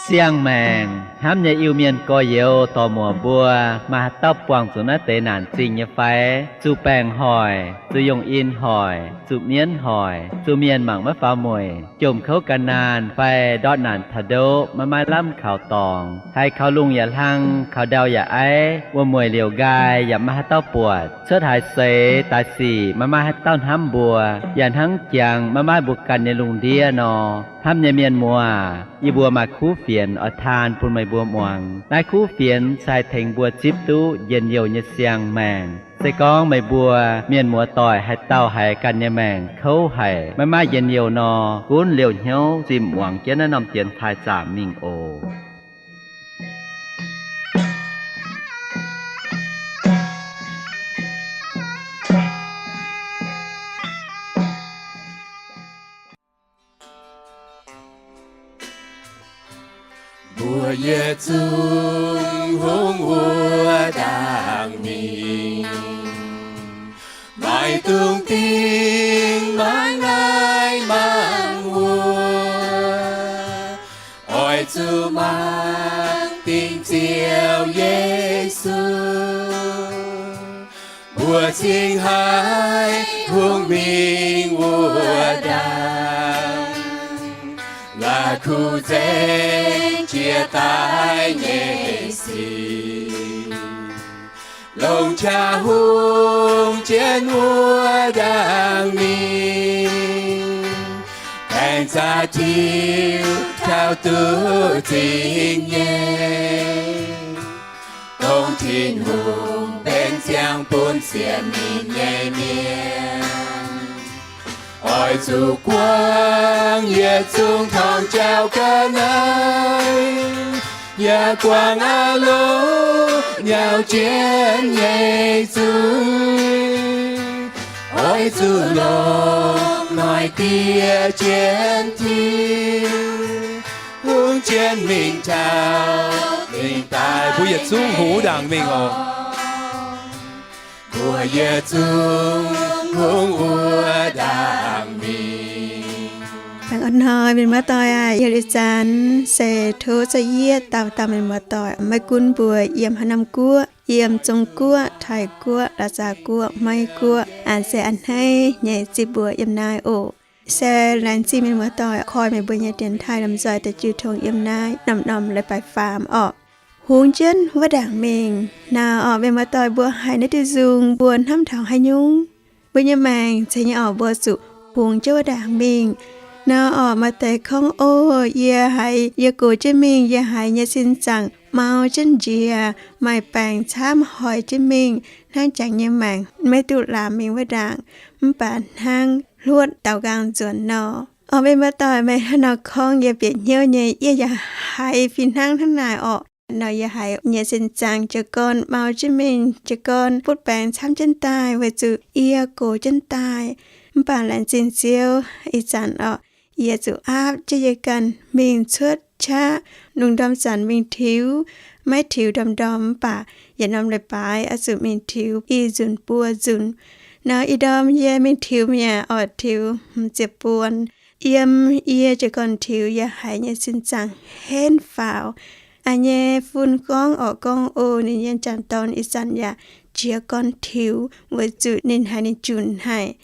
Siang-maengc hnamv nyei Iu-Mienh gorx-youz dorc-muoc mbuo, maaih haaix dauh buangh zuqc naaiv deix naanc zingh nyei fai? Zuqc baengc hoic, zuqc yongh in hoic, zuqc mienv hoic, zuqc mienh mangc maiv faaux mueic, jomc kouv gan naanh fai ndortv naanc taux ndoqv maiv maaih lamh kaux dorngx, haiz kaux lungh yaac hlang, kaux ndau yaac aiv, wuom-mueic liouc nqaai yaac maiv maaih haaix dauh buatc, cuotv haaix seix daaih sic maiv maaih haaix dauh hnamv mbuo, yaac hnangv jangx maiv maaih mbuo ganh nyei lungh ndiev nor. Hnamv nyei mienh muoz, yie mbuo maaih kuv fienx oix taan bun meih mbuo muangx. Naaiv kuv fienx se haih tengx mbuo zipv duqv njien-youh nyei siang-maengc. Se gorngv meih mbuo mienh muoz-doic haaix dauh haiz ganh nyei maengc kouv haic, maiv maaih njien-youh nor, gunv liouh hnyouv zinh muangx jienv naaiv norm dienx taaih zaamc mingh oc. Mbuo yietc zungv hungh wuov ndaangc mingh, maiv dungx dingh maiv naaiv mangc wuov. Oix zuqc mangc dingc Ziouv Yesu, mbuo cingx haih hungh mingh wuov ndaangc, la'kuqv nzengc jiex daaih nyei sic, longc qaqv hungh jienv wuov ndaangc mingh, aengx zaqc tiux taux duqv zinh nyei, dongh Tin-Hungh benx ziangh bun sienx ninh nyei mienh. Oix zuqc guangc yietc zungv torngv jauv ga'naaiv, yaac guangc aav lorqc nyauc jienv nyei zungv. Oix zuqc longc noic dieh jienv Tin-Hungh jienv mingh taux dingc daaih. Mbuo yietc zungv hungx wuov ndaangc mingh oc. Mbuo yietc zungv hungx wuov ndaangc mingh. Baengh orn hnoi mienh muoz-doic aac, yie ih zanc se tov za'yietv dauh dauh mienh muoz-doic, maiv gunv mbuo yiem haaix norm guoqv, yiem Zong-Guoqv, Taiv-Guoqv, La'zaax Guoqv, Meiv-Guoqv, se a'hneiv nyei zipv mbuo yiem naaiv oc. Se laengz zingh mienh muoz-doic koi meih mbuo nyei dienx taaih lomh nzoih da'jiu tong yiem naaiv norm-norm leiz-baaix faam orqc. Hungx jienv wuov ndaangc mingh. Naaiv orqc mienh muoz-doic mbuo haiz naaiv diuh nzung mbuo hnamv taux haaix nyungc? Mbuo nyei maengc ceix nyei orqc mbuo zuqc hungx jienv wuov ndaangc mingh. Naaiv orqc maaih deix gorngv, O, yie haiz yie gox jienv mingh, yie haiz nyei sin zaangc mau jienv njiec, maaih baengc camv hoic jienv mingh, hnangv jangx nyei maengc maiv duqv laamc mingh wuov ndaangc, mv baac hnangv hluotv daaux nqaang nzuonx nor. Orqc mienh muoz-doic, meih hnangv nor gorngv yie bieqc hnyouv nyei, yie yaac haiz fih hnangv hnangv naaic orqc. Nor yie haiz nyei sin zaangc jiez gorn mau jienv mingh, jiez gorn butv baengx camv jienv daaih weic zuqc yie gox jienv daaih. Mv baac laengz zingh Ziouv, ih zanc orqc, yie zuqc aapv jienv yie ganh mingh cuotv qaqv. Lungh ndorm zanc mingh tiux, maiv tiux ndorm-ndorm, mv baac yietc norm leiz-baaix oix zuqc mingh tiux i nzunc buo nzunc. Nor ih ndorm yie mingh tiux mi'aqv orqc, tiux hmz ziepc buonc. Yiem yie jiez gorn tiux, yie haiz nyei sin zaangc henv faaux. A'nyei fun gorngv orqc, gorngv, O, ninh yiem janx-dorn ih zanc yaac jiez gorn tiux weic zuqc ninh haiz ninh junc haic.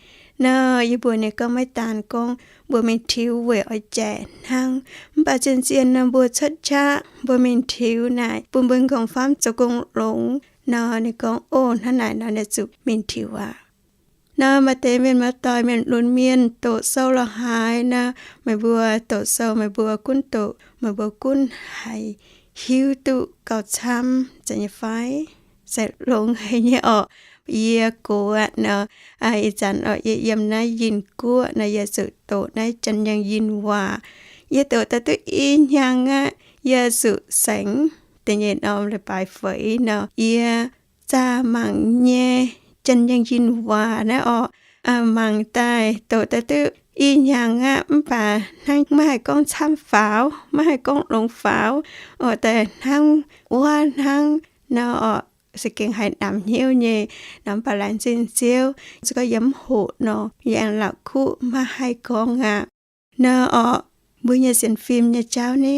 Nor yie mbuox ninh gorngv, Maiv daan gorngv mbuo mingh tiux weic oix jaic hnangv, mv baac zien-zien nor mbuo cuotv qaqv mbuo mingh tiux naaic bun mbuo nqongh famv zoux gong longx. Nor ninh gorngv, O, hnangv naaic nor ninh zuqc mingh tiux aqv. Nor maaih deix mienh muoz-doic, mienh lunx mienh doqc sou lorz haaix nor, meih mbuo doqc sou meih mbuo gunv doqc, meih mbuo gunv haiz hiuv duqv gauh camv zeiz nyei fai? Se longx haic nyei orqc. Yie gox aqv nor, ih zanc orqc yie yiem naaiv Yinh Guoqv nor, yie zuqc doqc naaiv Janx-Yangh Yinh waac. Yie doqc daaih duqv i hnyangx aqv, yie zuqc saengx da'nyeic norm leiz-baaix feix nor, yie zaah mangc nyei Janx-Yangh Yinh waac naaiv orqc. Mangc daaih doqc daaih duqv i hnyangx aqv, mv baac hnangv maiv haih gorngv camv faaux, maiv haih gorngv longx faaux, oix daaih hnangv wuov hnangv nor orqc. Se gengh haih namx hnyouv nyei nor, mv baac laengz zingh Ziouv, se gorngv yie mv hoqc nor, yie aengx la'kuqv maiv haih gorngv aqv. Nor orqc, mbuo nyei sienx fim nyei jauv ni,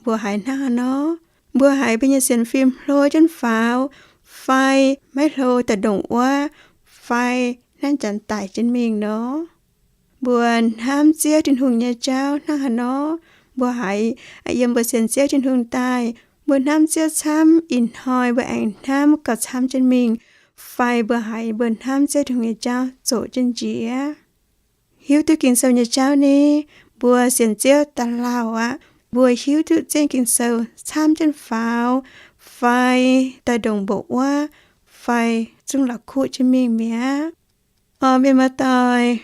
mbuo haiz hnangv haaix nor? Mbuo haiz mbuo nyei sienx fim hlo jienv faaux, fai maiv hlo daaih ndongc wuov, fai nanv janx daic jienv mingh nor? Mbuo hnamv Ziouv Tin-Hungh nyei jauv hnangv haaix nor? Mbuo haiz yiem mbuo sienx Ziouv Tin-Hungh daaih, mbuo hnamv Ziouv camv, ih hnoi mbuo aengx hnamv gauh camv jienv mingh, fai mbuo haiz mbuo hnamv Ziouv Tin-Hungh nyei jauv zoqc jienv njiec? Hiuv duqv Ging-Sou nyei jauv ni, mbuo sienx Ziouv daaih lauh aqv. Mbuo hiuv duqv zieqv Ging-Sou camv jienv faaux, fai daaih ndongc mbuoqc wuov, fai zungv la'kuqv jienv mingh mi'aqv. Orv mienh muoz-doic,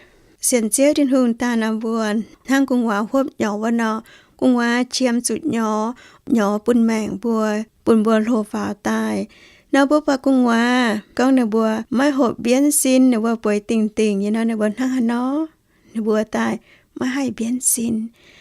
sienx Ziouv Tin-Hungh daaih nor, mbuo hnangv gu'nguaaz hopv nyorx wuov nor, gu'nguaaz qiemx zuqc nyorx, nyorx bun maengc mbuo, bun mbuo hlo faaux daaih. Nor mbuo buatc gu'nguaaz gorngv ninh mbuo maiv hoqc mbienv sin, ninh mbuo bueix dingh dingh nyei nor, ninh mbuo hnangv haaix nor? Ninh mbuo daaih maiv haih mbienv sin.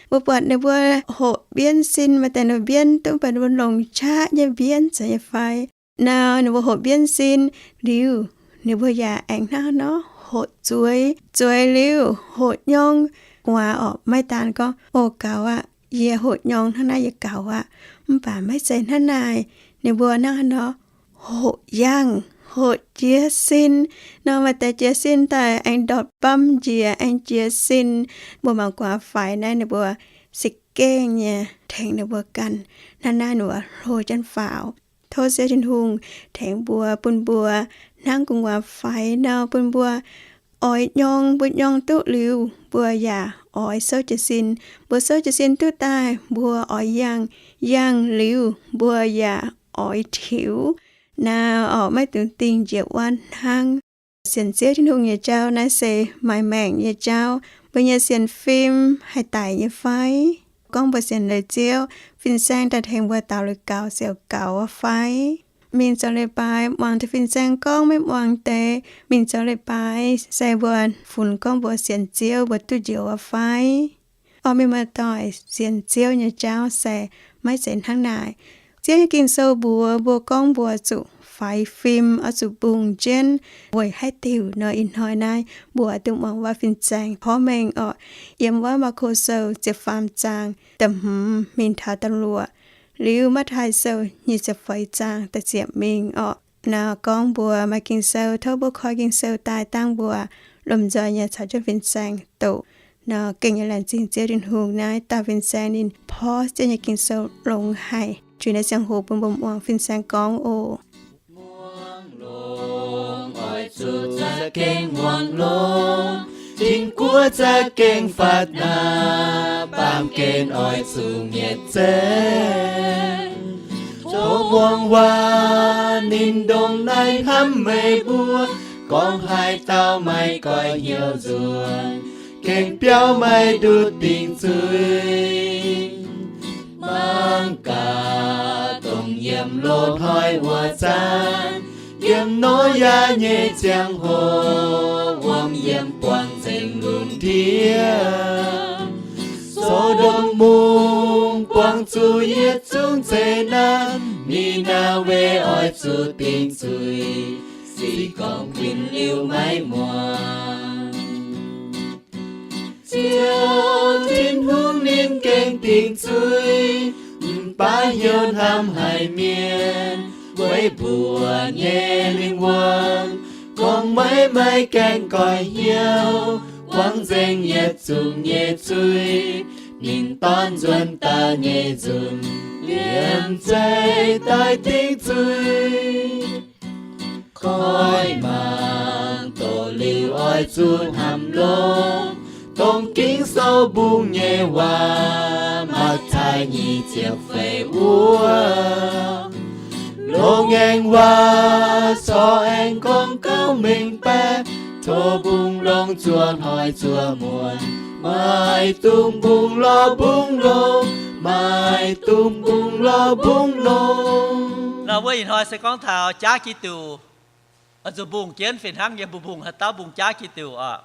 Mbuo buatc ninh mbuo hoqc mbienv sin, maaih deix ninh mbienv duqv mv baac ninh mbuo longc qaqv nyei mbienv zoux nyei fai? Nor ninh mbuo hoqc mbienv sin liuz, ninh mbuo yaac aengx hnangv haaix nor hoqc zueiz. Zueiz liuz hoqc nyorng. Gu'nguaaz orqc maiv daan gorngv, O gaux aqv, yie hoqc nyorng hnangv naaiv yie gaux aqv. Mv baac maiv zeiz hnangv naaic. Ninh mbuo hnangv haaix nor? Hoqc yangh, hoqc jiez sin. Nor maaih deix jiez sin daaih aengx ndortv bamv njiec, aengx jiez sin. Mbuo mangc gu'nguaaz faix naaiv ninh mbuo se gengh nyei tengx ninh mbuo ganh. Hnangv naaiv ninh mbuo hlo jienv faaux. Tov Ziouv Tin-Hungh tengx mbuo, bun mbuo hnangv gu'nguaaz faix nor, bun mbuo oix nyorng, mbuo nyorng duqv liuz, mbuo yaac oix souv jiez sin. Mbuo souv jiez sin duqv daaih, mbuo oix yangh, yangh liuz mbuo yaac oix tiux. Naaiv orqc maiv dungx dingh njiec wuov hnangv. Sienx Ziouv Tin-Hungh nyei jauv naaiv se maaih maengc nyei jauv. Mbuo nyei sienx fim haih daic nyei fai? Gorngv mbuo sienx liuz Ziouv, fin-saeng daaih tengx mbuo daux liuz gaux ziouc gaux wuov fai? Mingh zoux leiz-baaix muangx deix fin-saeng gorngv maiv muangx deix. Mingh zoux leiz-baaix se mbuo funx gorngv mbuo sienx Ziouv mbuo duqv njoux wuov fai? Orv mienh muoz-doic, sienx Ziouv nyei jauv se maiv zeiz hnangv naaic. Ziouv nyei Ging-Sou mbuox mbuo gorngv mbuo zuqc faix fim, oix zuqc mbungh jienv. Weic haaix diuc nor, ih hnoi naaiv mbuo dongh muangx wuov fin-saeng porv mengh orqc. Yiem wuov Maako Sou ziepc faam zaang da'hmz mingh taux da'luoqc, liuz Matv^taai Sou nyic ziepc feix zaang da'ziepc mingh orqc. Naaiv gorngv mbuo maaih Ging-Sou, tov mbuo koi Ging-Sou daaih dangh mbuo lomh nzoih nyei caux jienv fin-saeng doqc. Naaiv gengh nyei laengz zingh Ziouv Tin-Hungh naaiv dauh fin-saeng ninh porv Ziouv nyei Ging-Sou longx haic. Juix naaiv ziangh hoc bun mbuo muangx fin-saeng gorngv oc. Muangx longx oix zuqc za'gengh muangx longx, tin-guoqv za'gengh fatv naav, baamh gen oix zuqc nyietc zengv. Tov muangx waac ninh ndongc naaiv hnamv meih mbuo, gorngv haaix dauh maiv goiv hnyouv nzuonx, gengh biauv maiv nduqc dingc zuiz. Mangc gaax dongh yiem loz-hnoi wuov zanc, yiem Noyaa nyei ziangh hoc, wuom yiem buangh nzengc lungh ndiev. So^ndom Mungh buangh zuqc yietc zungv zeqc naamh, Ni^naa^we oix zuqc dingc zuiz, se gorngv kuinx liuz maiv muangx. Ziouv Tin-Hungh ninh gengh dingc zuiz, mv baac hnyouv hnamv haic mienh. Weic mbuo nyei lingh wuonh gorngv maiv maaih gaengh goiv hnyouv, buangh nzengc yietc zungv nyei zuiz. Ninh dorn nzuonx daaih nyei nzunc, liemh zeih daaih dingc zuiz. Koi mangc doqc liuz oix zuqc hnamv longx, dongh Ging-Sou mbungh nyei waac, Matv^taai nyic ziepc feix wuov. Loz-ngaengc waac corc aengx gorngv gauh mengh baeqc, tov mbungh longx zuov hnoi zuov muonz, maaih dungx mbungh lorz mbungh longx, maaih dungx mbungh lorz mbungh longx. Nor wuov ih hnoi se gorngv taux jaav Giduc. Oix zuqc mbungh jienv fih hnangv yiem mbuo mbungh haaix dauh mbungh jaav Giduc oc.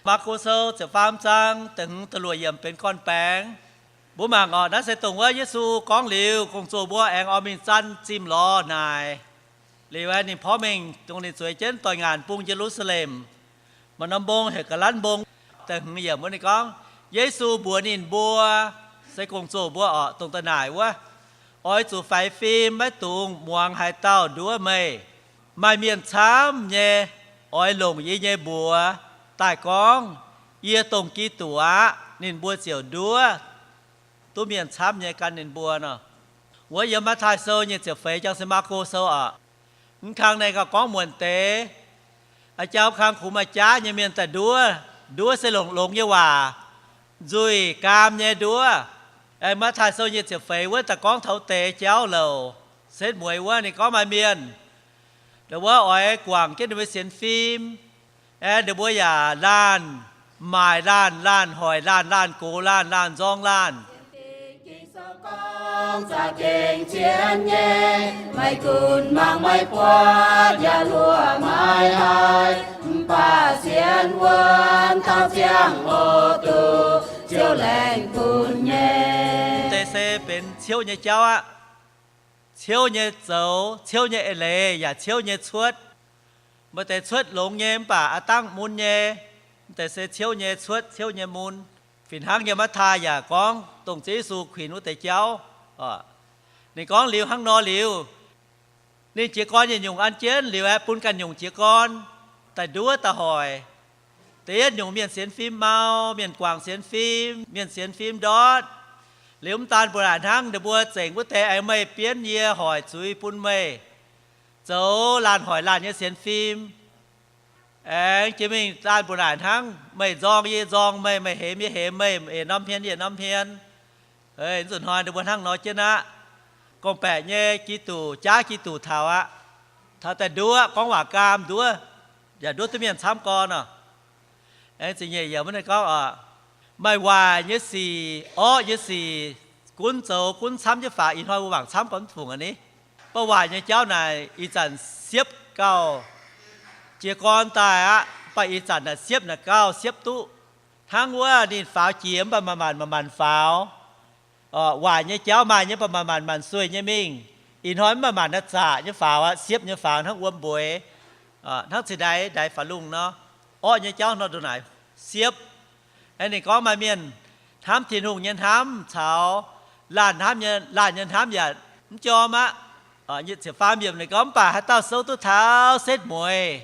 Maako Sou ziepc faam zaang da'hmz da'luoqc yiemc benx gorn-baengx. Mbuo mangc oc, naaiv se dongh wuov Yesu gorngv liuz, gong-zoh mbuo aengx oix mingh zanc zimh lorz naaic. Liuz aeqv, ninh porv mengh dongh ninh zueiz jienv doix-ngaanc bung Ye^lu^saa^lem. Maaih norm mbong heuc Ga'lanv Mbong. Da'hmz yiemc wuov ninh gorngv, Yesu mbuox ninh mbuo, se gong-zoh mbuo orqc, dongh da'naaic wuov. Oix zuqc faix fim maiv dungx muangx haaix dauh nduov meih. Maaih mienh camv nyei oix longc yie nyei mbuox daaih gorngv, Yie dongh Giduc aqv. Ninh mbuo ziouc nduov duqv mienh camv nyei gan ninh mbuo nor. Wuov yiem Matv^taai Sou nyei ziepc feix jangx se Maako Sou orqc. Mv kang naaiv gauh gorngv muonc deix, a'jau kang kungx maaih jaav nyei mienh daaih nduov. Nduov se longx-longx nyei waac, nzuih gaam nyei nduov. Aengx Matv^taai Sou nyei ziepc feix wuov daaih gorngv taux deix jauv louc, setv mueiz wuov ninh gorngv maaih mienh, ninh wuov oix guangc jienv ninh mbuo sienx fim, aengx ninh mbuo yaac laanh maaic laanh, laanh hoic laanh, laanh gox laanh, laanh nzorng laanh. Ging-Sou gorngv za'gengh zien nyei, maiv gunv mangc maiv buatc yaac hluoqc maiv haih, mv baac sienx wuonv taux ziangh hoc duqv Ziouv laengh bun nyei. Deix se benx ciouv nyei jauv aqv. Ciouv nyei zoux, ciouv nyei eix leiz, yaac ciouv nyei cuotv. Maaih deix cuotv longx nyei mv baac a'dangh mun nyei. Mv deix se ciouv nyei cuotv, ciouv nyei mun. Fih hnangv yiem Matv^taai yaac gorngv dongh Ziouv Yesu kuinx wuov deix jauv. Ninh gorngv liuz hnangv nor liuz, ninh jiez gorn yietc nyungc an jienv liuz aeqv, bun ganh nyungc jiez gorn daaih nduov daaih hoic. Da'yietv nyungc mienh sienx fim mau, mienh guangc sienx fim, mienh sienx fim ndortv. Liuz mv daan mbuo naaic hnangv, ninh mbuo zengc wuov deix aengx meih bienv yie hoic zuiz bun meih zoux laanh hoic laanh nyei sienx fim. Aengx jiex mingh daan mbuo naaic hnangv, meih nzorng yie nzorng meih, meih hemx yie hemx meih, yietc norm hmien yietc norm hmien. Nzunc hnoi ninh mbuo hnangv nor jienv aqv. Gorngv-baeqc nyei Giduc, jaav Giduc taux aqv. Taux daaih nduov, gorngv waac gaam nduov, yaac nduov duqv mienh camv gorn nor. Aengx ziepc nyeic yiemc wuov ninh gorngv oc, maaih waaic nyei sic, orqv nyei sic, gunv zoux gunv camv jienv faaux. Ih hnoi mbuo mangc camv gorn mv fungc aqv ni. Mv baac waaic nyei jauv naaic ih zanc siepv gauh jiez gorn daaih aqv. Mv baac ih zanc naaic siepv naaic gauh siepv duqv. Hnangv wuov ninh faaux jiex mv baac manc-manc manc-manc faaux. Waaic nyei jauv maaih nyei mv baac manc-manc manc-manc sueih nyei mingh. Ih hnoi mv baac manc-manc naaiv zaqc nyei faaux aqv, siepv nyei faaux hnangv wuom mbueix, hnangv cingx ndaix ndaix faaux lungh nor. Orqv nyei jauv nor ndongc naaic siepv. Aengx ninh gorngv maaih mienh hnamv Tin-Hungh nyei hnamv caux laanh hnamv nyei, laanh nyei hnamv yaac mv jorm aqv. Ziepc faam yiemc ninh gorngv, mv baac haaix dauh souv duqv taux setv mueiz,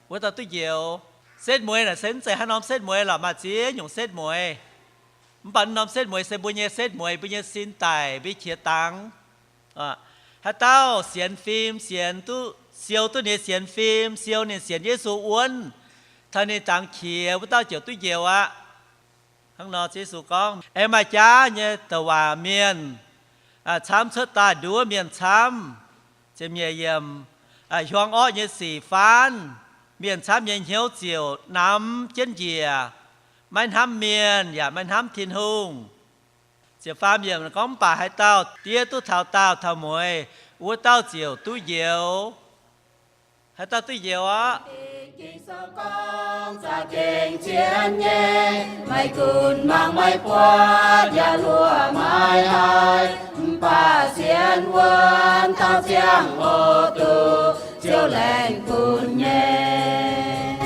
wuov dauh duqv njoux. Setv mueiz naaic se mv zeiz haaix norm setv mueiz lorqc, maaih ziex nyungc setv mueiz. Mv baac norm setv mueiz se mbuo nyei setv mueiz, mbuo nyei sin daic, mbuo nyei qiex dangx. Haaix dauh sienx fim, sienx duqv, siou duqv ninh nyei sienx fim, siou ninh sienx Yesu wuonv, taux ninh dangx qiex, wuov dauh ziouc duqv njoux aqv. Hnangv nor Yesu gorngv, aengx maaih jaav nyei douc waac mienh camv cuotv daaih nduov mienh camv. Ziepc nyeic yiemc, hiuang orqv nyei sic faanv, mienh camv nyei hnyouv ziouc namx jienv njiec, maiv hnamv mienh yaac maiv hnamv Tin-Hungh. Ziepc faam yiemc gorngv, mv baac haaix dauh diev duqv taux daauh taux mueiz, wuov dauh ziouc duqv njoux. Haaix dauh duqv njoux orqc? Ging-Sou gorngv za'gengh zien nyei, maiv gunv mangc maiv buatc yaac hluoqc maiv haih, mv baac sienx wuonv taux ziangh hoc duqv Ziouv laengh bun nyei.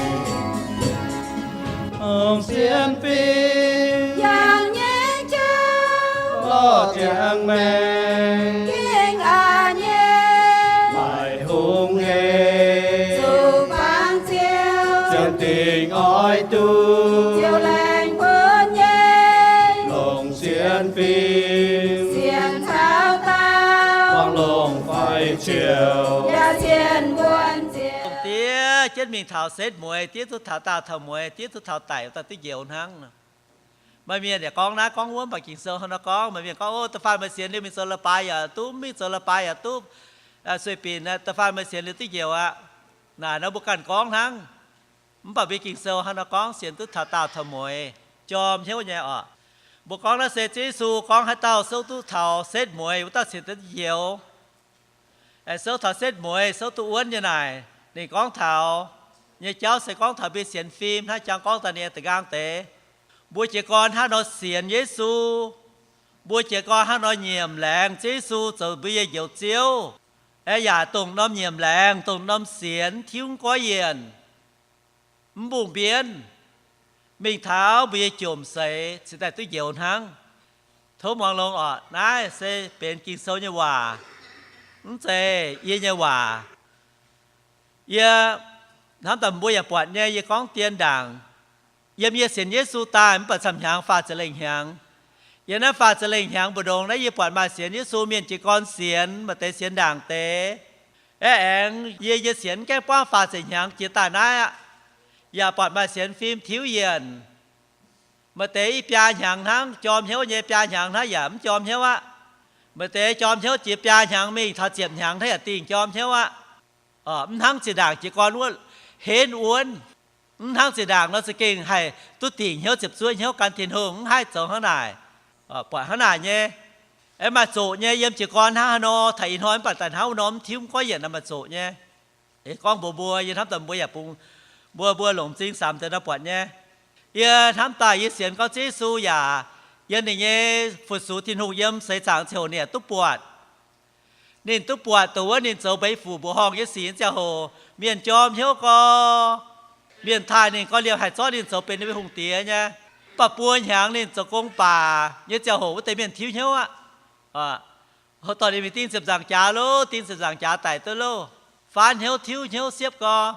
Ong sienx fim, yangh nyei jauv, lorh ziangx maengc, gengh aqc nyei, maiv hungh hec, zuqc bangc Ziouv, zien dingc oix duqv Ziouv laengh bun nyei. Longc sienx fim, sienx taux daauh, buangh longc faix-ciouc, yaac sienx wuonv Ziouv. Diev jienv mingh taux setv mueiz, diev duqv taux daauh taux mueiz, diev duqv taux daic, wuov dauh duqv njoux hnangv. Maaih mienh yaac gorngv naaiv gorngv wuov, mv baac Ging-Sou hnangv nor gorngv, maaih mienh gorngv, o, da'faanh meih sienx liuz mingh zoux leiz-baaix yaac duqv, mv mingh zoux leiz-baaix yaac duqv. Sueih binc, da'faanh meih sienx liuz duqv njoux aqv. Naaic nor mbuo ganh gorngv hnangv. Mv baac mbuo Ging-Sou hnangv nor gorngv, sienx duqv taux daauh taux mueiz, jorm hnyouv nyei orqc. Mbuo gorngv naaiv se Ziouv Yesu gorngv haaix dauh souv duqv taux setv mueiz, wuov dauh cingx duqv njoux. Souv taux setv mueiz, souv duqv wuonv nyei naaic, ninh gorngv taux nyei jauv se gorngv taux mbuo sienx fim hnangv jangx gorngv daaih nyei da'nqaang deix. Mbuo jiez gorn hnangv nor sienx Yesu, mbuo jiez gorn hnangv nor nyiemc laengz Ziouv Yesu zoux mbuo nyei Njoux Ziouv, aeqv, yaac dongh norm nyiemc laengz, dongh norm sienx, tiuv goiv yienh, mv mbungh mbienv, mingh taux mbuo nyei jomc seix cingx daaih duqv njoux hnangv. Tov muangx longx oc. Naaiv se benx Ging-Sou nyei waac, mv zeiz yie nyei waac. Yie hnamv daaih mbuo yaac buatc nyei, yie gorngv dien ndaangc. Yiem yie sienx Yesu daaih mv baac camv hnyangx faah ziepc lengh hnyangx. Yiem naaiv faah ziepc lengh hnyangx mbu'ndongx naaiv yie buatc maaih sienx Yesu mienh jiez gorn sienx, maaih deix sienx ndaangc deix. Aeqv, aengx yie nyei sienx gaengh buangv faah ziepc hnyangx jiex daaih naaiv aqv, yaac buatc maaih sienx fim tiuv yienc. Maaih deix i biaa hnyangx hnangv jorm hnyouv nyei, biaa hnyangx hnangv yaac mv jorm hnyouv aqv. Maaih deix jorm hnyouv jiex biaa hnyangx mingh taux ziepc hnyangx hnangv yaac dingh jorm hnyouv aqv. Mv hnangv zinh ndaangc jiez gorn wuov henv wuonv. Mv hnangv zinh ndaangc nor za'gengh haih duqv dingc hnyouv, ziepc zuoqv hnyouv gan Tin-Hungh, mv haih zoux hnangv naaic. Buatc hnangv naaic nyei. Aengx maaih zoqc nyei, yiem jiez gorn hnangv haaix nor, taux ih hnoi mv baac daaih hnangv wuov norm mv tiuv mv goiv yienc nor maaih zoqc nyei. Gorngv mbuox mbuo, yie hnamv daaih mbuo yaac bungx, mbuo, mbuo longc m'zing samx deix nor buatc nyei. Yie hnamv daaih yie sienx gorngv Ziouv Yesu yaac yiem ninh nyei fu-sux Tin-Hungh yiem seix zaangc ziangh hoc ninh yaac duqv buatc. Ninh duqv buatc dongh wuov ninh zoux mbeix fuc mbuoqc horngh nyei sic nyei ziangh hoc, mienh jorm hnyouv gorx, mienh taaih ninh gorx liemh haih zorqv ninh zoux benx ninh mbuo hungh diex nyei. Mv baac buo hnyangx ninh zoux gong baac nyei ziangh hoc wuov deix mienh tiuv hnyouv aqv. Dorh ninh mingh ding ziepc nzaangc jaax lov, ding ziepc nzaangc jaax daic duqv lov, faanv hnyouv, tiuv hnyouv, siepv gorx.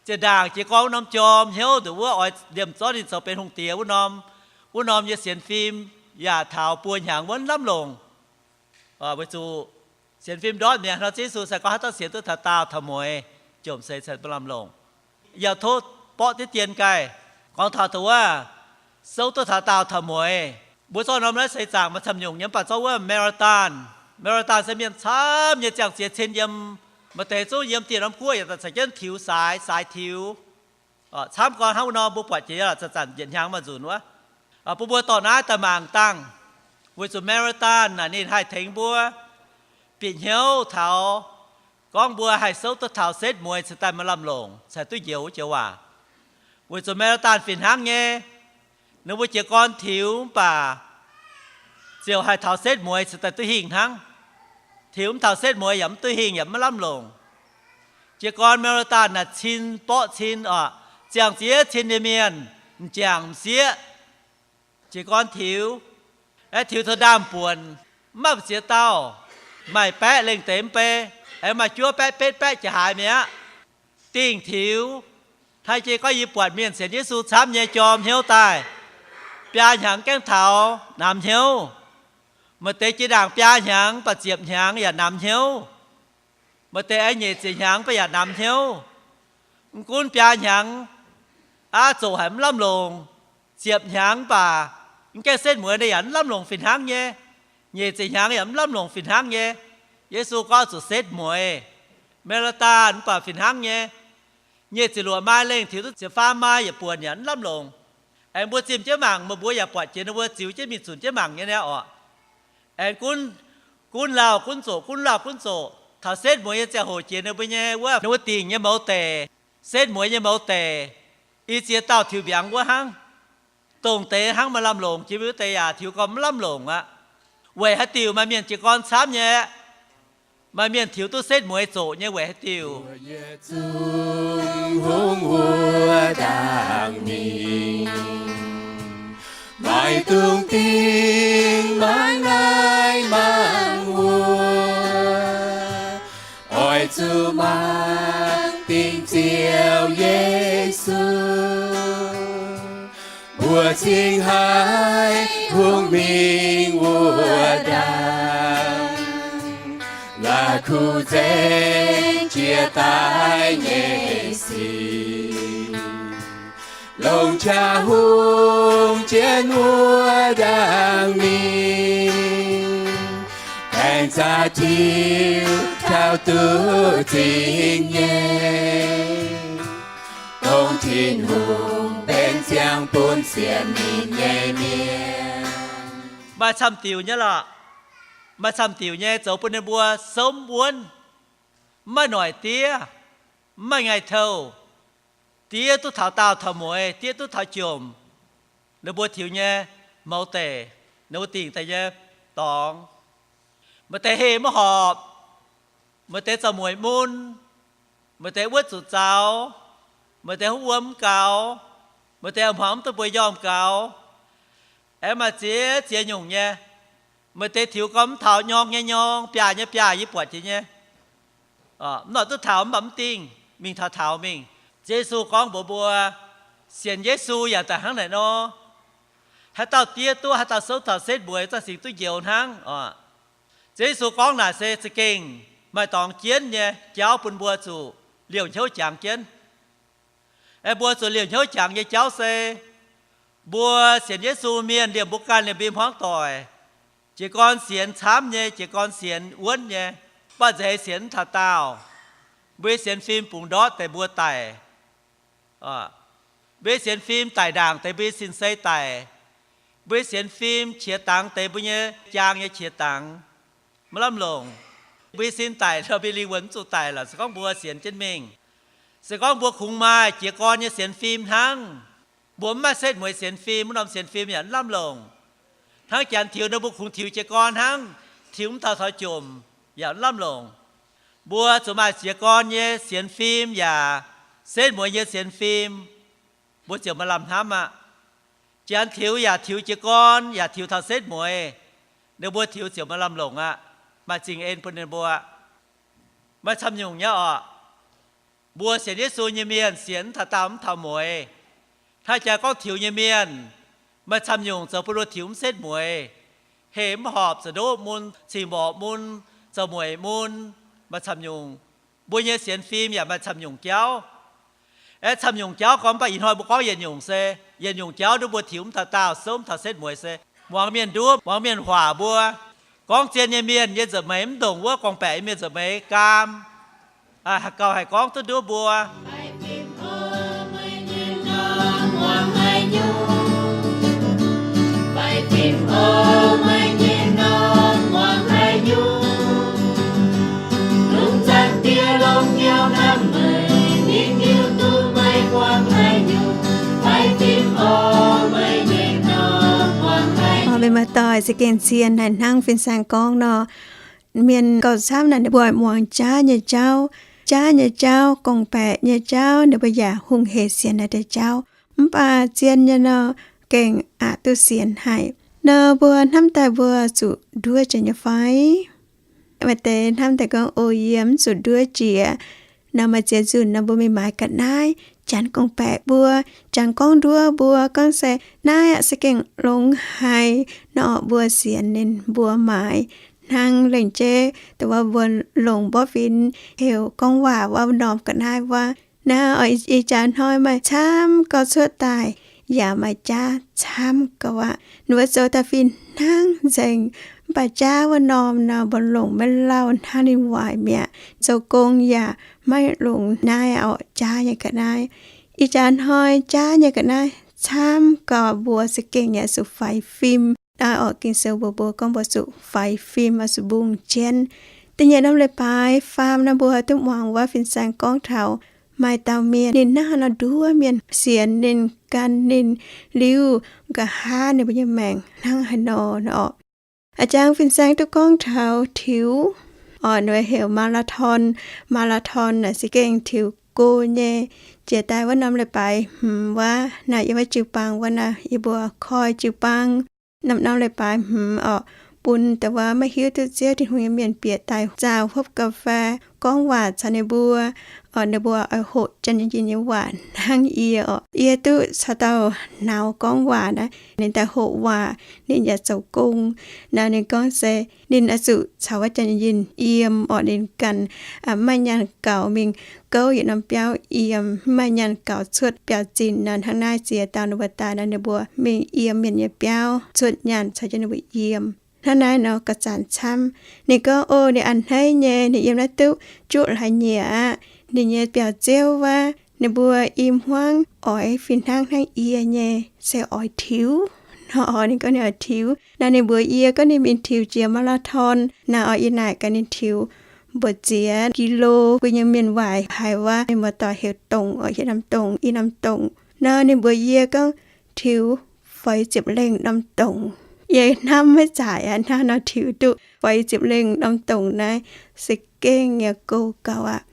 Zinh ndaangc jiez gorn wuov norm jorm hnyouv nduqc wuov oix liemh zorqv ninh zoux benx hungh diex wuov norm, wuov norm nyei sienx fim yaac taux buo hnyangx wuov mv lamh longc. Weic zuqc sienx fim ndortv mi'aqv nor, Ziouv Yesu se gorngv haaix dauh sienx duqv taux daauh taux mueiz, jomc seix cingx mv lamh longc. Yaac tov borqv diqv dien gaaih gorngv taux dongh wuov souv duqv taux daauh taux mueiz. Mbuo zorqv norm naaiv seix zaangc maaih camv nyungc nyei, mv baac zorqv wuov marathon, marathon se mienh camv nyei ziangh ziex cin yiem, maaih deix zungv yiem dieh norm guoqv yaac caux jienv tiux saaix, saaix tiux. Camv gorn hnangv wuov nor mbuo buatc jiex zanc-zanc yietc hnyangx maaih nzunc wuov. Bun mbuo dorh naaiv daaih mangc dangh, weic zuqc marathon naaic ninh haih tengx mbuo bieqc hnyouv taux gorngv mbuo haih souv duqv taux setv mueiz cingx daaih maaih lamh longc cingx duqv njoux wuov joux waac. Weic zuqc marathon fih hnangv nyei, ninh mbuo jiez gorn tiux mv baac ziouc haih taux setv mueiz cingx daaih duqv hingh hnangv. Tiux mv taux setv mueiz yaac mv duqv hingh yaac mv lamh longc. Jiez gorn marathon naaic cin borqv cin oc, ziangh ziex cin nyei mienh, m'jangc m'sieqv, jiez gorn tiux, aeqv, tiux taux ndaamv-buonc, mv maaih ziex dauh, maaih baeqv lengh deix mv bei, aengx maaih juov baeqv betv baeqv jiex haaix mi'aqv. Dingh tiux. Hnangv jiex gorngv yie buatc mienh sienx Yesu camv nyei jorm hnyouv daaih, biaa hnyangx gaengh taux namx hnyouv. Maaih deix jiex ndaangc biaa hnyangx baac ziepc hnyangx yaac namx hnyouv. Maaih deix aengx nyeic ziepc hnyangx baac yaac namx hnyouv. Mv gunv biaa hnyangx aqv zoqc haic mv lamh longc, ziepc hnyangx baac mv gaengh setv mueiz ninh yaac mv lamh longc fih hnangv nyei. Nyeic ziepc hnyangx yaac mv lamh longc fih hnangv nyei. Yesu gorngv zuqc setv mueiz, marathon mv baac fih hnangv nyei. Nyeic ziepc luoqc maaih lengh tiux duqv ziepc faam maaih yietc buonc yaac mv lamh longc. Aengx mbuo zimh jienv mangc, meih mbuo yaac buatc jiex ninh mbuo ziux jienv mingh zunc jienv mangc nyei niaa oc. Aengx gunv, gunv lauh gunv zoqc, gunv lauh gunv zoqc, taux setv mueiz nyei ziangh hoc jiex ninh mbuo nyei wuov, ninh mbuo dingc nyei mouz deic, setv mueiz nyei mouz deic, i ziex dauh tiux mbiaangx wuov hnangv. Dongh deix hnangv maaih lamh longc jiex, mbuo wuov deix yaac tiux gorn mv lamh longc aqv. Weic haaix diuc maaih mienh jiez gorn camv nyei, maaih mienh tiux duqv setv mueiz zoqc nyei weic haaix diuc? Zungv hungh wuov ndaangc mingh, maiv dungx dingh mangc naaiv mangc wuov, oix zuqc mangc dingc Ziouv Yesu. Mbuo cingx haiz hungh mingh wuov ndaangc, la'kuqv nzengc jiex daaih nyei sic, longc qaqv hungh jienv wuov ndaangc mingh, aengx zaqc tiux taux duqv zingh nyei, dongh Tin-Hungh benx ziangh bun sienx ninh nyei mienh. Maaih camv diuc nyei lorqc. Maaih camv diuc nyei zoux bun ninh mbuo somv wuonv, mv maaih noic diev, mv maaih ngaih touh, diev duqv taux daauh taux mueiz, diev duqv taux jomc. Ninh mbuo tiux nyei mouz deic, ninh mbuo dingc daaih nyei dorngx, maaih deix heh maiv horpc, maaih deix zaux mueic mun, maaih deix wuov zuqc zaux, maaih deix huv wuom mv gaux, maaih deix hmuangx mv duqv mbuo njormh gaux. Aengx maaih ziex ziex nyungc nyei. Maaih deix tiux gorngv mv taux, nyorng nyei nyorng, biaaih nyei biaaih, yie buatc jiex nyei. Mv noic duqv taux mv baac mv dingh, mingh taux taux mingh. Ziouv Yesu gorngv mbuox mbuo, sienx Yesu yaac daaih hnangv naaic nor. Haaix dauh diev duqv, haaix dauh souv taux setv mueiz, za'gengh duqv njoux hnangv oc. Ziouv Yesu gorngv naaic se za'gengh maaih dorngx jienv nyei jauv bun mbuo zuqc liouh hnyouv jangx jienv. Aeqv, mbuo zuqc liouh hnyouv jangx nyei jauv se, mbuo sienx Yesu mienh liemh mbuo ganh liemh mbuo hmuangv doic, jiez gorn sienx camv nyei, jiez gorn sienx wuonv nyei, mv baac nzeix sienx mv taux daauh. Mbuo nyei sienx fim bungx ndortv deix mbuo daic. Mbuo nyei sienx fim daic ndaangc deix mbuo nyei sin-sei daic. Mbuo nyei sienx fim qiex dangx deix mbuo nyei jaang nyei qiex dangx. Maiv lamh longc. Mbuo nyei sin daic, mbuo nyei lingh wuonh mv zuqc daic lorqc, se gorngv mbuo sienx jienv mingh. Se gorngv mbuo kungx maaih jiez gorn nyei sienx fim hnangv. Mbuo mv maaih setv mueiz sienx fim, wuov norm sienx fim yaac mv lamh longc. Hnangv janx tiux nor, mbuo kungx tiux jiez gorn hnangv, tiux mv taux taux jomc yaac mv lamh longc. Mbuo zuqc maaih jiez gorn nyei sienx fim yaac setv mueiz nyei sienx fim, mbuo ziouc maaih lamh hnamv aqv. Janx tiux yaac tiux jiez gorn, yaac tiux taux setv mueiz, ninh mbuo tiux ziouc maaih lamh longc aqv. Maaih zingh en bun ninh mbuo. Maaih camv nyungc nyei oc. Mbuo sienx Yesu nyei mienh sienx mv taux daauh mv taux mueiz. Hnangv jaax gorngv tiux nyei mienh, maaih camv nyungc zoux bun mbuo tiux mv setv mueiz, heh mv horpc, zoux ndoqv mun, cing-mborqc mun, zoux mueic mun, maaih camv nyungc. Mbuo nyei sienx fim yaac maaih camv nyungc jauv. Aeqv, camv nyungc jauv gorngv, mv baac ih hnoi mbuo gorngv yietc nyungc se, yietc nyungc jauv nduov mbuo tiux mv taux daauh, souv mv taux setv mueiz se muangx mienh nduov, muangx mienh waac mbuo. Gorngv zien nyei mienh nyei nza'hmien mv ndongc wuov gorngv-baeqc nyei mienh nza'hmien gaam. Haaix gauh haih gorngv duqv nduov mbuo. Meih muoz-doic, se gengh zien naaic hnangv fin-saeng gorngv nor, mienh gauh camv naaic ninh mbuo muangx jaav nyei jauv, jaav nyei jauv, gorngv-baeqc nyei jauv, ninh mbuo yaac hungh hec sienx naaic deix jauv. Mv baac zien nyei nor, gengh aqc duqv sienx haic. Nor mbuo hnamv daaih mbuo zuqc nduov jiex nyei fai? Maaih deix hnamv daaih gorngv, o, yie mv zuqc nduov jiex. Nor maaih ziex nzunc nor mbuo mingh maaiz ga'naaiv, janx gorngv-baeqc mbuo, janx gorngv nduov mbuo gorngv se, naaiv aqv se gengh longx haic nor, mbuo sienx ninh mbuo maaiz. Hnangv lengc jeiv dongh wuov mbuo longc mborqv fim heuc gorngv waac wuov norm ga'naaiv wuov. Naaiv oix ih jaax hnoi maaih camv gauh cuotv daaih, yaac maaih jaav camv gauh aqv. Ninh mbuo zoux daaih fih hnangv nzengc, mv baac jaav wuov norm nor mbuo longc maiv lauh hnangv ninh waaic mi'aqv. Zoux gong yaac maiv longc naaiv orqc, jaav nyei ga'naaiv. Ih jaax hnoi jaav nyei ga'naaiv camv gauh, mbuo za'gengh yaac zuqc faix fim. Naaiv orqc, Ging-Sou mbuox mbuo gorngv mbuo zuqc faix fim, oix zuqc mbungh jienv. Da'nyeic norm leiz-baaix faam nor mbuo duqv muangx wuov fin-saeng gorngv taux maaih dauh mienh ninh naaiv nor nduov mienh sienx ninh, gan ninh liuz, nqa'haav ninh mbuo nyei maengc hnangv haaix nor nor orqc. A'jang fin-saeng duqv gorngv taux tiux, orqc, ninh heuc มาราธอน. มาราธอน naaic se gengh tiux go nyei. Jiex daaih wuov norm leiz-baaix hmz wuov naaic, yiem wuov jiu-baang wuov naaic, yie mbuo koi jiu-baang norm-norm leiz-baaix hmz orqc, bun dongh wuov maiv hiuv duqv Ziouv Tin-Hungh nyei mienh bieqc daaih zaah hopv ga'fei gorngv waac caux ninh mbuo. Orqc, ninh mbuo oix hoqc Janx-Yinh nyei waac hnangv yie orqc. Yie duqv caux dauh nauz gorngv waac naaiv, ninh daaih hoqc waac, ninh yaac zoux gong. Naaiv ninh gorngv se ninh oix zuqc caux wuov Janx-Yinh yiem orqc, ninh ganh mv maaih nyaanh gaux mingh gouv yietc norm biauv yiem, mv maaih nyaanh gaux cuotv biauv-zinh nor. Hnangv naaiv ziex dauh ninh mbuo daaih nor, ninh mbuo mingh yiem mienh nyei biauv cuotv nyaanh caux jienv ninh mbuo yiem. Hnangv naaiv nor gauh zanc camv. Ninh gorngv, o, ninh a'hneiv nyei, ninh yiem naaiv duqv juqv hlaax nyieqc aqv. Ninh nyei biauv-ziouv wuov, ninh mbuo i hmuangv oix fih hnangv hnangv yie nyei, se oix tiux. Nor ninh gorngv ninh oix tiux. Naaiv ninh mbuox yie gorngv ninh mingh tiux jiex มาราธอน. Naaiv orqc, yie naaic gaax ninh tiux mbu'ziex กิโล. Bun nyei mienh waaic haiz wuov, mienh muoz-doic heuc dongc orqc, hieh norm dongc, i norm dongc. Nor ninh mbuox yie gorngv tiux feix ziepc lengh norm dongc. Yie hnamv maiv zaqc aqv, hnangv nor tiux duqv feix ziepc lengh norm dongc naaiv, se gengh yaac go gaux aqv.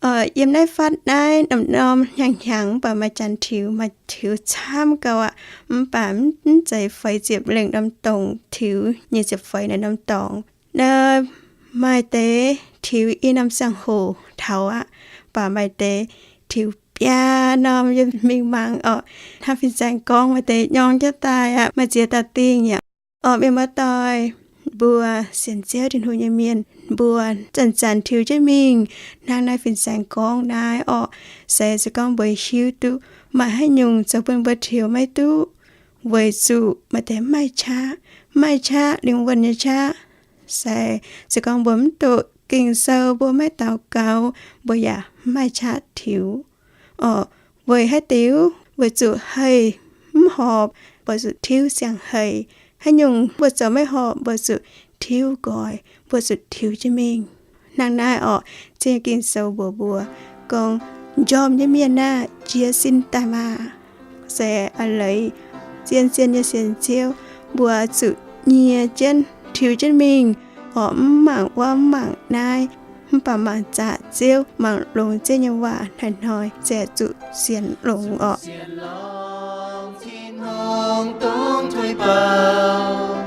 Yiem naaiv fatv naaiv norm-norm hnyangx-hnyangx mv baac maaih janx tiux, maaih tiux camv gauh aqv. Mv baac mv zeiz feix ziepc lengh norm dorngx tiux nyei ziepc feix naaiv norm dorngx. Naaiv maaih deix tiux i norm ziangh hoc taux aqv, mv baac maaih deix tiux biaa norm yiem mingh mangc orqc. Hnangv fin-saeng gorngv, maaih deix nyorng jienv daaih aqv, maaih ziex dauh dingh yaac. Orqc, mienh muoz-doic, mbuo sienx Ziouv Tin-Hungh nyei mienh, mbuo zanc-zanc tiux jienv mingh hnangv naaiv fin-saeng gorngv naaiv orqc, se se gorngv mbuo hiuv duqv maaih haaix nyungc zoux bun mbuo tiux maiv duqv, weic zuqc maaih deix mv maaih qaqv, mv maaih qaqv, lingh wuonh nyei qaqv. Se se gorngv mbuo mv doqc Ging-Sou, mbuo maiv daux gaux, mbuo yaac mv maaih qaqv tiux. Orqc, weic haaix diuc? Weic zuqc haih mv horpc, mbuo zuqc tiuv siang-haih. Haaix nyungc mbuo zoux maiv horpc, mbuo zuqc tiuv nqoi, mbuo zuqc tiux jienv mingh. Hnangv naaiv orqc, Ziouv nyei Ging-Sou mbuox mbuo gorngv, njormh nyei mienh aah, jiez sin daaih maah! Se a'leiz zien-zien nyei sienx Ziouv, mbuo zuqc nyie jienv tiux jienv mingh orqc, mv mangc wuov mv mangc naaiv, mv baac mangc zaqc Ziouv, mangc longx Ziouv nyei waac, hnoi-hnoi ziouc zuqc sienx longx orqc. Tin-Hungh dungx tuix bouh,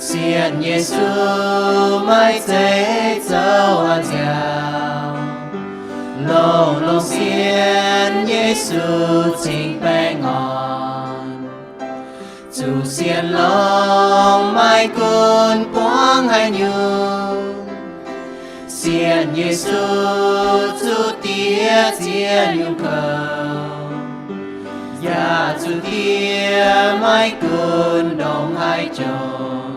sienx Yesu maiv zeiz zoux haaix nziaaux, longx-longx sienx Yesu cingx baengh orn. Zuqc sienx longx maiv gunv buangv haaix nyungc, sienx Yesu zuqc diex ziex nyungc kouv, yaac zuqc diex maiv gunv ndongc haaix jomc.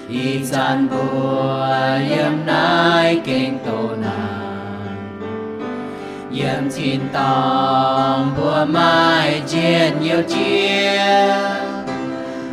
Ih zanc mbuo yiem naaiv gengh doqc naanc, yiem tin-dorngh mbuo maaih njien-youh jiex.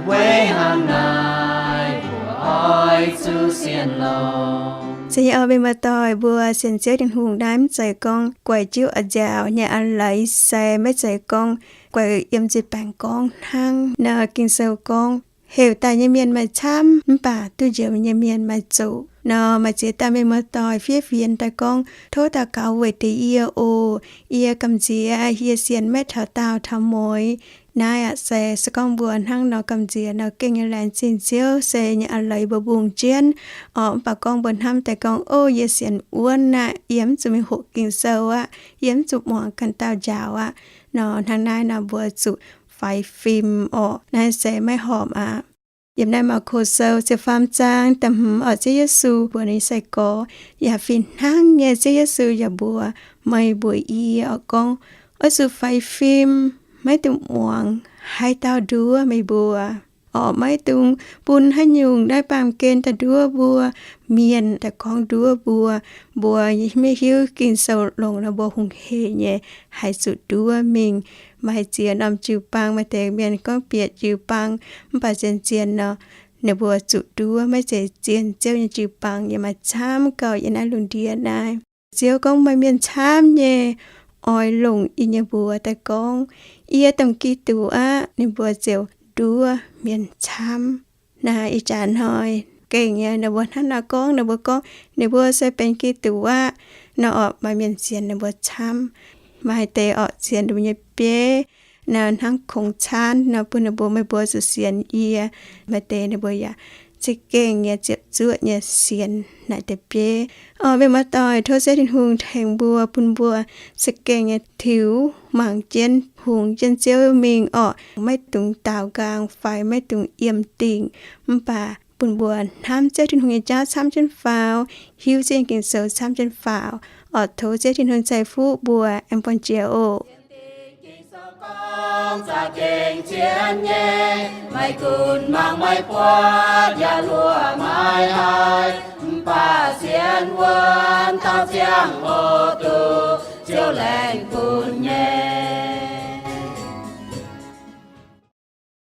Weic hnangv naaiv mbuo oix zuqc sienx longx. Se nyei orqc, mienh muoz-doic, mbuo sienx Ziouv Tin-Hungh naaiv mv zeiz gorngv guaix jiuv a'nziaauc nyei a'leiz, se maiv zeiz gorngv guaix yiem nzipc baengc gorngv hnangv. Naaiv Ging-Sou gorngv, heuc daaih nyei mienh maaih camv, mv baac duqv njoux nyei mienh maaih zuqc. Nor maaih ziex dauh mienh muoz-doic fiev fienx daaih gorngv, tov daux gaux weic deix yie oc. Yie gamh nziex yie sienx maiv taux daauh taux mueiz. Naaiv aqv se, se gorngv mbuo hnangv nor gamh nziex nor gengh nyei laengz zingh Ziouv se nyei a'leiz mbuo mbungh jienv. Orqc, mv baac gorngv mbuo hnamv daaih gorngv, o, yie sienx wuonv aqv, yie mv zuqc mingh hoqc Ging-Sou aqv, yie mv zuqc muangx ganh dauh njaaux aqv. Nor hnangv naaiv nor mbuo zuqc faix fim orqc. Naaiv se maiv horpc aqv. Yiem naaiv Maako Sou ziepc faam zaang da'hmz orqc, Ziouv Yesu mbuox ninh nyei sai-gorx, yaac fih hnangv nyei Ziouv Yesu yaac mbuox meih mbuox yie orqc gorngv, oix zuqc faix fim, maiv dungx muangx haaix dauh nduov meih mbuo. Orqc, maiv dungx bun haaix nyungc naaiv baamh gen daaih nduov mbuo, mienh daaih gorngv nduov mbuo. Mbuo maiv hiuv Ging-Sou longx nor mbuo hungh hec nyei, haih zuqc nduov mingh. Maaih ziex norm jiu-baang, maaih deix mienh gorngv bieqc jiu-baang, mv baac zien-zien nor, ninh mbuo zuqc nduov maiv zeiz zien Ziouv nyei jiu-baang. Yie maaih camv gauh yiem naaiv lungh ndiev naaiv. Ziouv gorngv maaih mienh camv nyei oix longc yie nyei mbuox daaih gorngv, yie dongh Giduc aqv. Ninh mbuo ziouc nduov mienh camv. Naaiv ih jaax hnoi gengh nyei, ninh mbuo hnangv naaiv gorngv, ninh mbuo gorngv ninh mbuo se benx Giduc aqv. Nor orqc, maaih mienh sienx ninh mbuo camv. Maaih deix orqc sienx ninh mbuo nyei bieiv, naaiv hnangv kungx caanv nor bun ninh mbuo, meih mbuo zuqc sienx yie. Maaih deix ninh mbuo yaac za'gengh nyei ziepc zuoqv nyei sienx naaic deix bieiv. Orqc, mienh muoz-doic, tov Ziouv Tin-Hungh tengx mbuo, bun mbuo za'gengh nyei tiux mangc jienv, hungx jienv Ziouv mingh orqc. Maiv dungx daaux nqaang fai maiv dungx yiem dingc, mv baac bun mbuo hnamv Ziouv Tin-Hungh nyei jauv camv jienv faaux, hiuv Ziouv nyei Ging-Sou camv jienv faaux. Orqc, tov Ziouv Tin-Hungh ceix fuqv mbuo, aengx buangh jiex oc. Gorngv za'gengh zien nyei, maiv gunv mangc maiv buatc yaac luoqc maiv haih, mv baac sienx wuonv taux ziangh hoc duqv Ziouv laengz bun nyei.